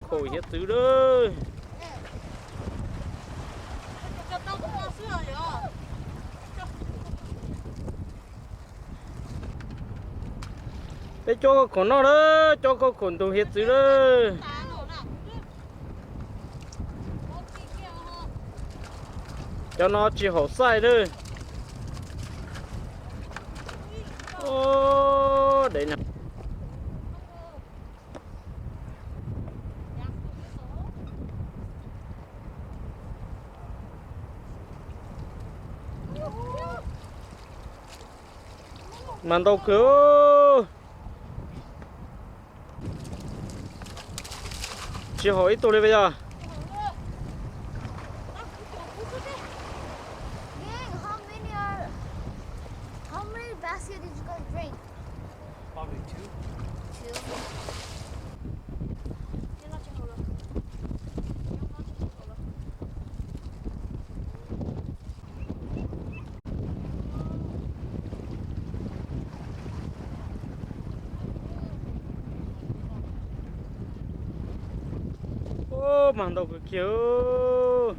Kaum hiav txwv lawm. Peb cob khaub khaum noj lawm, cob khaub khaum ntug hiav txwv lawm. Cov no tsis haum xaij lawm. Dev no. Mas ntau kawg. Tsis haum ib tug li yog. Dang, how many are, how many basket did you guys bring? Probably two. Two. Ub, mag ntau kawg kiag.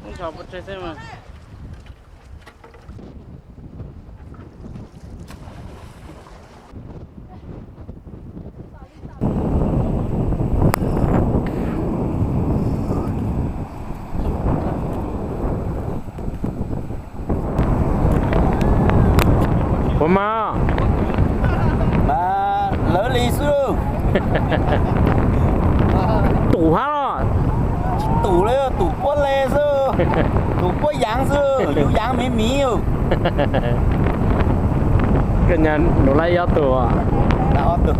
Ntshai pov tseg xwb mas. Ua mas, mas lawv li xwb. Tum hab los? Tsis tum li, tum puab le xwb, tum puab yaav xwb, yus yaav miv miv. Koj nyab nus laib ob tug? Laib ob tug.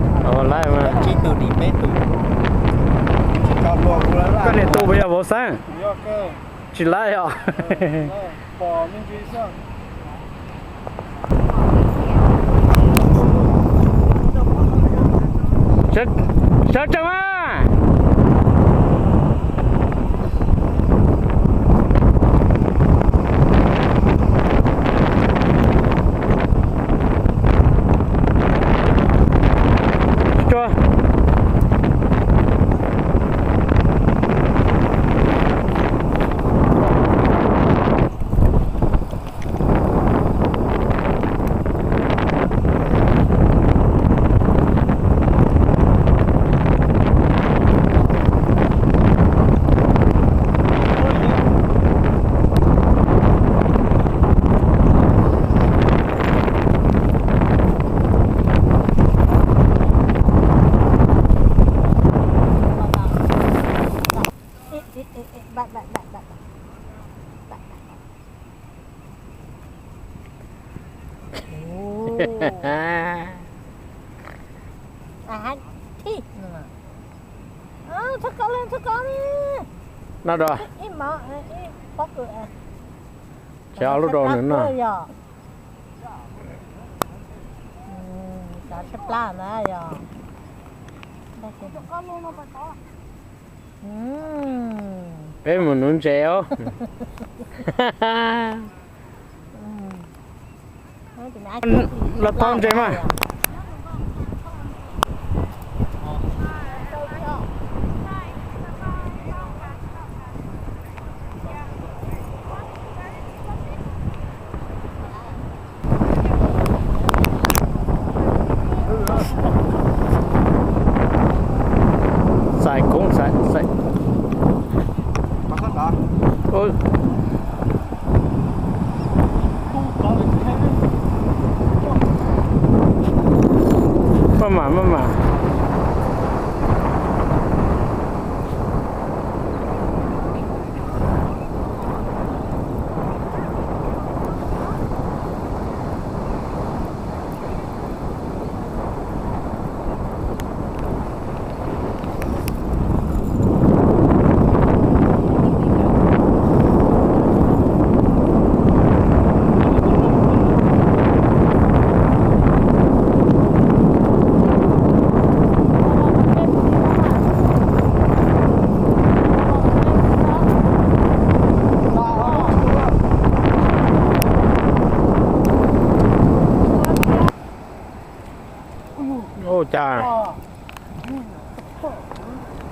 Laib mas. Tsib tug dim peb tug. Koj niam tus puas yog vauv xeeb? Tsis laib os. Sawv tsees mas. No dog. Tsis ob lub rau nws no. Peb mus nuv ntses os. Los tau ntses mas. Xais koob xais xais. Maj mam maj mam.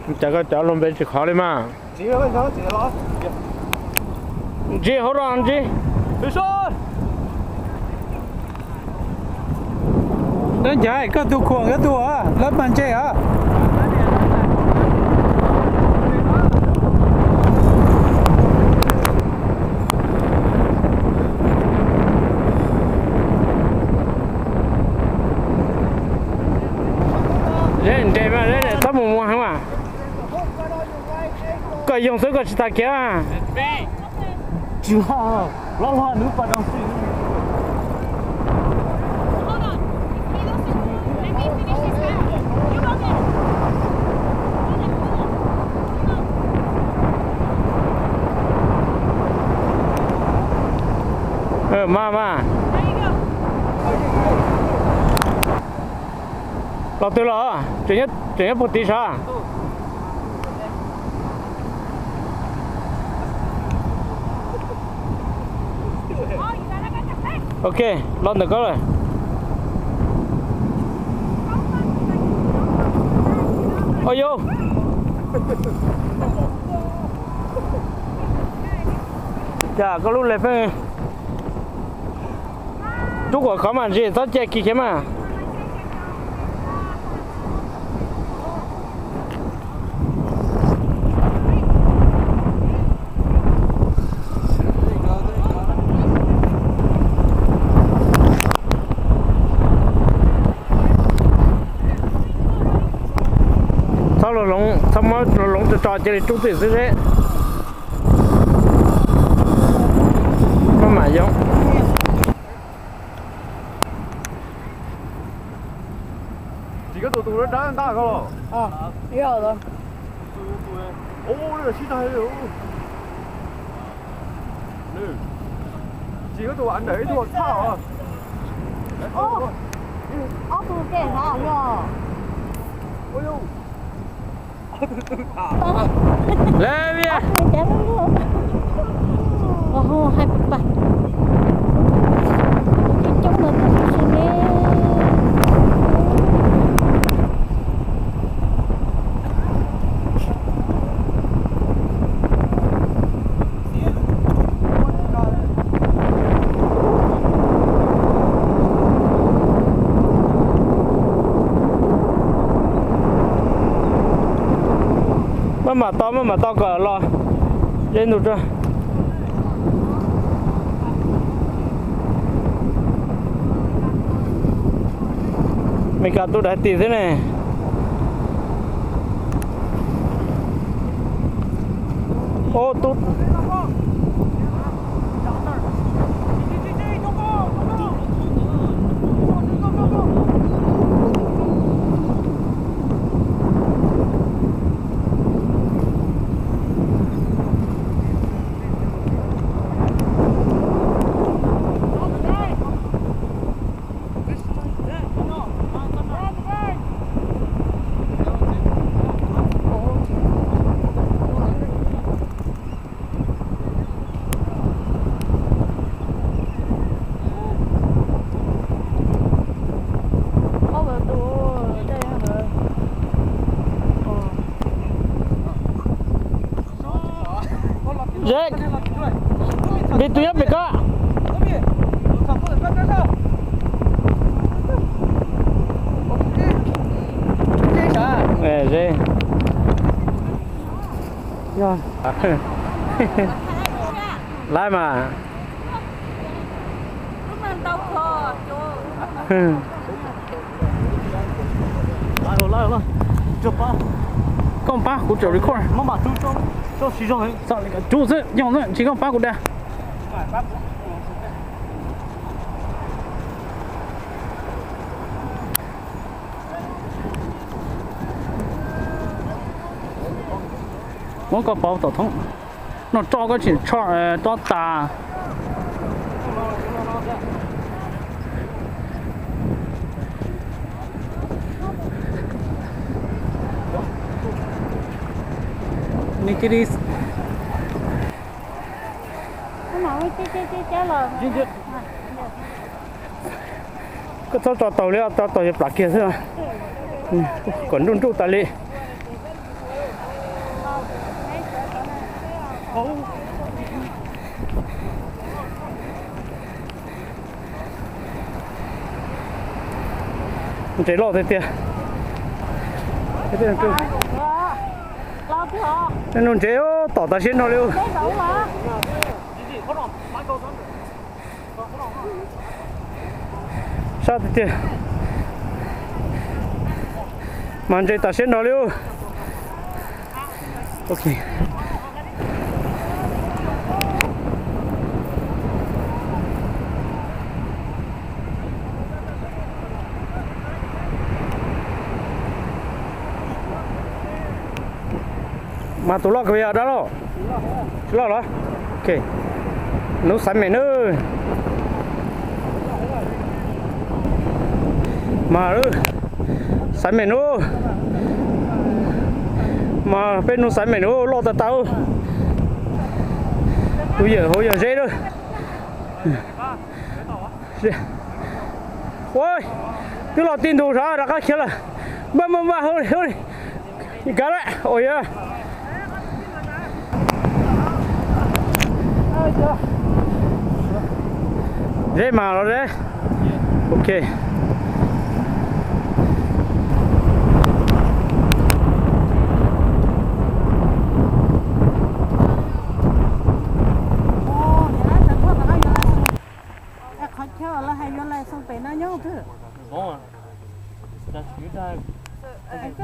Cas koj cov lub npe tsis khov li mas. Ntsib hauv rau ntsib. Dab ncag koj tus khuam koj tus lawv mas ntse os. Zeb nres mas zeb txhob mus muag heev mas. Koj yoog xwb koj tsis tas kiag. Tsis haj, loj haj nws pas doo xwb. Mas mas. Los twg los? Tseem nyob puag tid sav? Ok, los ntawm koj lawm. Ua yus, cas koj lub leg pheej rub kom khov mas ntsis txhob cia kiag khiav mas. Txhob los loov, txhob muab los loov tso tso cia li rub twj xwb seb. Maj mam yoov. Tsis koj tus tus dab dab ntag koj los? Ub, sib tag li. Tsis koj tus av ntawm ib tug thaj os. Ob tug ke hov yog. Lawv via. Hais pas coob coob mas tuaj tsis ne. Maj mam tau, maj mam tau kom los. Zeb ntu tso. Mes kas tus daim tim xwb ne. Ub, tub. Zeb, npis tus nyob pem koj. Zeb. Lawm mas. Koj pab kuv tso record. Rub xwb, yoog xwb, tsis koj pab kuv da. Muab koj pauv tom thoob. Noj tso koj tsis tso, tso tas. Koj txhob tso taus li, tso taus yuav plam kiag xwb. Kom nruj nruj tas li. Ntses loj tiag tiag. Nug ntses tom tas siab nrho li. Sab tiag tiag. Mas ntses tas siab nrho li. Ok. Mas tus loj kawg yog dab loj? Tsis loj los? Ok. Nub xaiv mem nawb. Mas xaiv mem nub. Mas peb nub xaiv mem nub loj tas tas. Tus yawm hauv yog Zeb lawm. Ua, twb los tij ntug sav rov qab khiav lawm. Npaj npaj npaj, hauj li hauj li. Kav lawm, ua yog. Zeb mas los Zeb. Ok. Qhov chaw lawv hais yuav lais xoo pem no nyob twg? Koj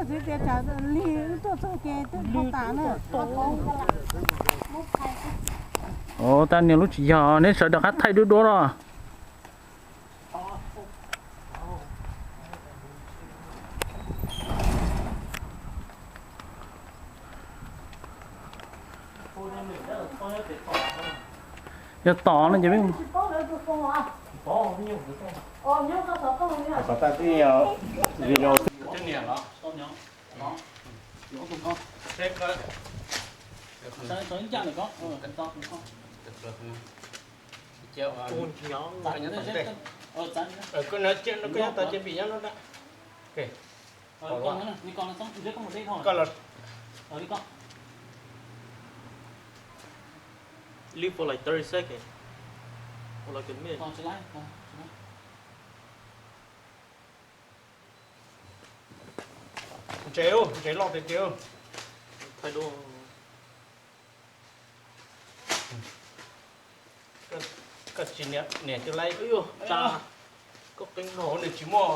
txiv tias tsam lig wb tuaj txog ces twb dhau tas na. Ov, tas niag lub tsis yog, neb sawv daws qab thaij duab duab los. Yog tom no ces peb Koj nyob tau cia pim nyob no da. Koj los. Leave for like thirty seconds. Or like a minute. Ntses, ntses loj tiag tiag. Thaij duab. Koj tsis niam, niam cia lais. Koj qeeb no nws tsis muaj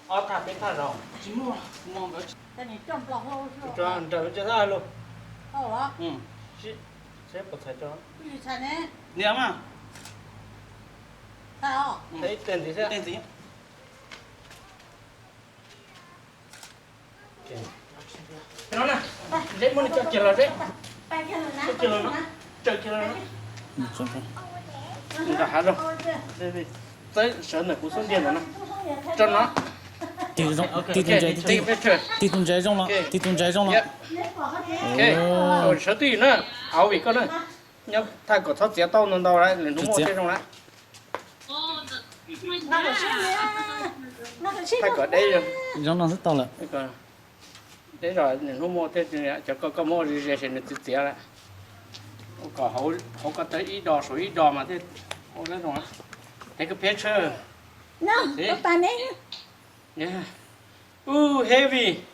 ob thaj peb thaj los? Tsis muaj, no nkawd tsis, nraws cov thaj lug. Seb puas txhais rau. Niam mas. Ib teg ntxiv xwb. No na, Zeb muab nws coj kiag los Zeb. Coj kiag los no, tsaws kiag los no. Nram hav zoov. Txawb sawv ntawm kuv xub ntiag ntawm no. Tso no. Tig tus ntses, tig tus ntses zoo los, tig tus ntses zoo los. Sawv twj ywm na, au vim koj na. Nyob thaj kom txhob txiav tau ntau ntau lawm, nws hnub muaj thiaj zoo lawm. Thaj kom deb zoo no xwb tau lawm. Deb zoo, nws hnub muaj thiaj, cov koj, koj muab ua ze ze ces nws txiav txiav lawm. Kom hauv koj tawg ib do saum ib do mas thiaj ua zoo. Take a picture. Ooh, heavy.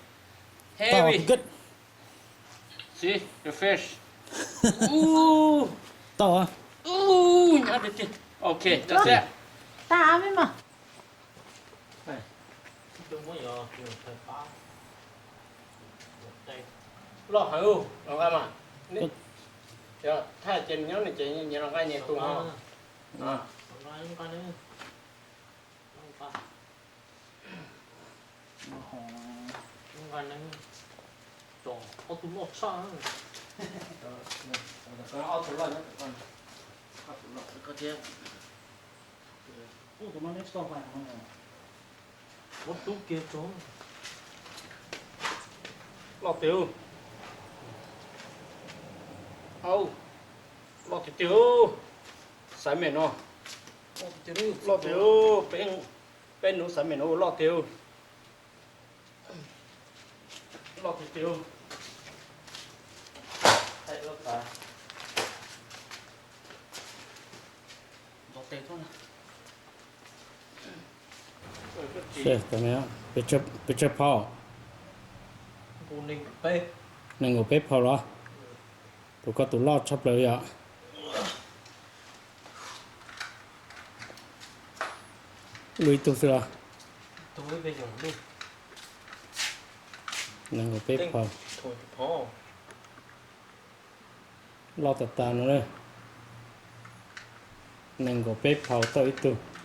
Heavy. See the fish. Ooh. Tau. Ooh, nyob tiag tiag. Ok, that's it. Loj heev, los nqa mas. Thaj ces nyob nws ces nyias los nqa nyias tus no. Loj tiag. Au, loj tiag tiag. Xaiv mem no. Loj tiag, peb nuv xaiv mem no loj tiag. Loj tiag tiag. Pes tsawg phau? Nees nkaum peb phau los? Tus koj tus loj tshaj plaws li os. Luj ib tug xwb los? Nees nkaum peb phau. Loj tas tas no na. Nees nkaum peb phau tau ib tug.